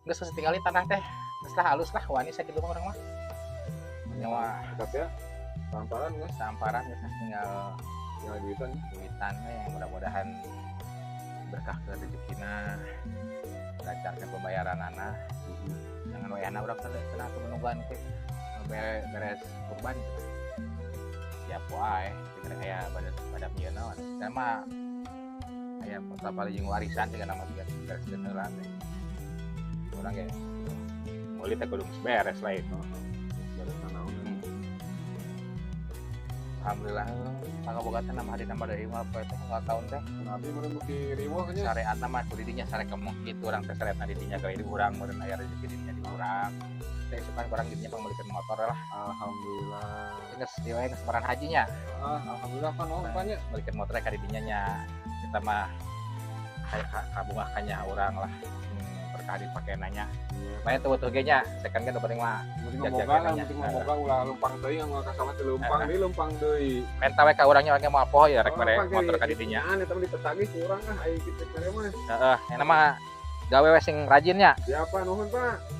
Geus tinggali tanah teh. Geus lah, halus lah, wani sakitu mah urang mah. Nyawa. Tapi ya tamparan geus. Samparan geus lah, tinggal tinggal duitan. Duitan we, mudah-mudahan berkah ke rezekina, lancarkan pembayaran anak. Jangan wayahna urang teh cenah ke menungguan ke beres kurban siap wae, tinggal aya pada pada ieu naon sama aya paling jeung warisan tinggal nama tiga beres heula teh urang ge meuli teh kudu geus beres lain. Beres naon. Alhamdulillah pangboga teh nama hari nambah deui mah poe teh unggal tahun teh. Abi meureun beuki riweuh nya. Syariatna mah kudu dinya sare kemong kitu urang teh, syariatna di dinya gawe di urang, meureun aya rezeki di dinya di urang teh, isukan kurang di dinya pangmeulikeun motor lah. Alhamdulillah. Geus ieu we, geus lebaran hajinya. Ah, alhamdulillah, Pak, nuhun, Pak, nya. Meulikeun motor ka di dinya nya, kita mah kayak kabungah kanya urang lah, berkah dipake nanya. Iya. Banyak tuh butuh ge nya, second kan penting mah. Penting Jaga mah boga lah, nanya. Penting mah boga, ulah leumpang teuing, moal ka sawah teh leumpang deui, leumpang deui. Menta we ka urangnya, urangnya moal poho ya rek mere Oh, motor ka di dinya. Dinya eta mah ditetagih ku urang ah, ai kitu mere mah. Heeh, enak mah gawe we sing rajin nya. Siapa, nuhun, Pak.